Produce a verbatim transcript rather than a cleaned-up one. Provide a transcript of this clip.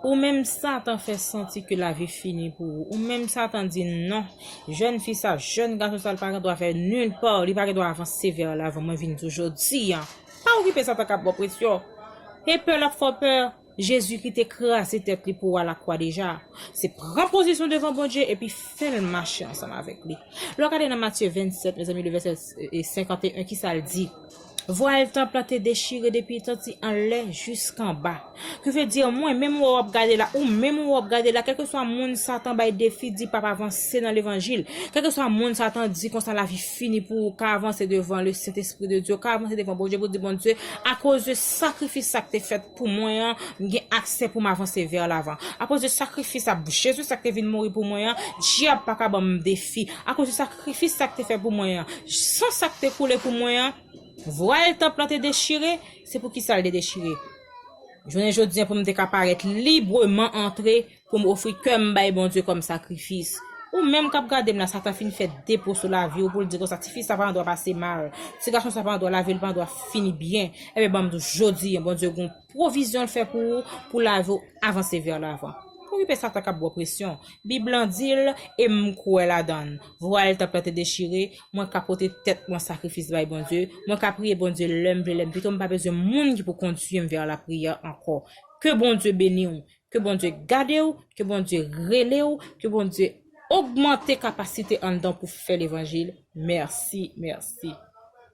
Ou menm Satan fè santi ke lavi fini pou ou. Ou menm Satan di non. Jèn fi sa, jèn gason sa, li pa gen dwa fè nil pa, li pa gen dwa avanse vè lavan. Mwen vin di w jodi a. Pa okipe Satan k ap ba w presyon. E pè l ap fè w pè. Jezi ki te kraze tèt li pou w alakwa deja. Se pran pozisyon devan Bondye epi fè l mache ansanm avèk li. Lè w gade nan Matye vennsèt, mezanmi, le vèsè senkanteyen, ki sa l di? Vwal tanp lan te dechire depi santi anlè jiskanba. Ki vle di, mwen, menm ou w ap gade la, ou menm ou w ap gade la, kèlkeswa moun Satan bay defi, di p ap avanse nan levanjil, kèlkeswa moun Satan di konsa lavi fini pou ou, ka avanse devan le Sentespri de Dye, ka avanse devan Bondye pou di, Bondye, akoz de sakrifis sa k te fèt pou mwen an, m gen aksè pou m avanse vè lavan. Akoz de sakrifis sa, Jezi sa k te vin mouri pou mwen an, dyab pa ka ban m defi. Akoz de sakrifis sa k te fèt pou mwen an, san sa k te koule pou mwen an, vwal tanp lan te dechire, se pou ki sa l te dechire? Jounen jodi a, pou m te ka parèt libreman antre, pou m ofri kè m bay Bondye kòm sakrifis. Ou menm k ap gade m la, Satan fin fè depo sou lavi w pou l di konsa, tifi sa pa gen dwa pase mal, ti gason sa pa gen dwa, lavi l pa gen dwa fini byen. Ebyen, ban m di w jodi a, Bondye gen yon pwovizyon l fè pou ou, pou lavi w avanse vè lavan. Pa okipe Satan k ap ba w presyon. Bib lan di l, e m kwè ladan l. Vwal tanp lan te dechire, mwen ka pote tèt mwen sakrifis bay Bondye, mwen ka priye Bondye lè m vle, lè m pito, m pa bezwen moun ki pou kondui m vè lapriyè ankò. Ke Bondye beni w, ke Bondye gade w, ke Bondye rele w, ke Bondye ogmante kapasite anndan w pou fè levanjil. Mèsi, mèsi.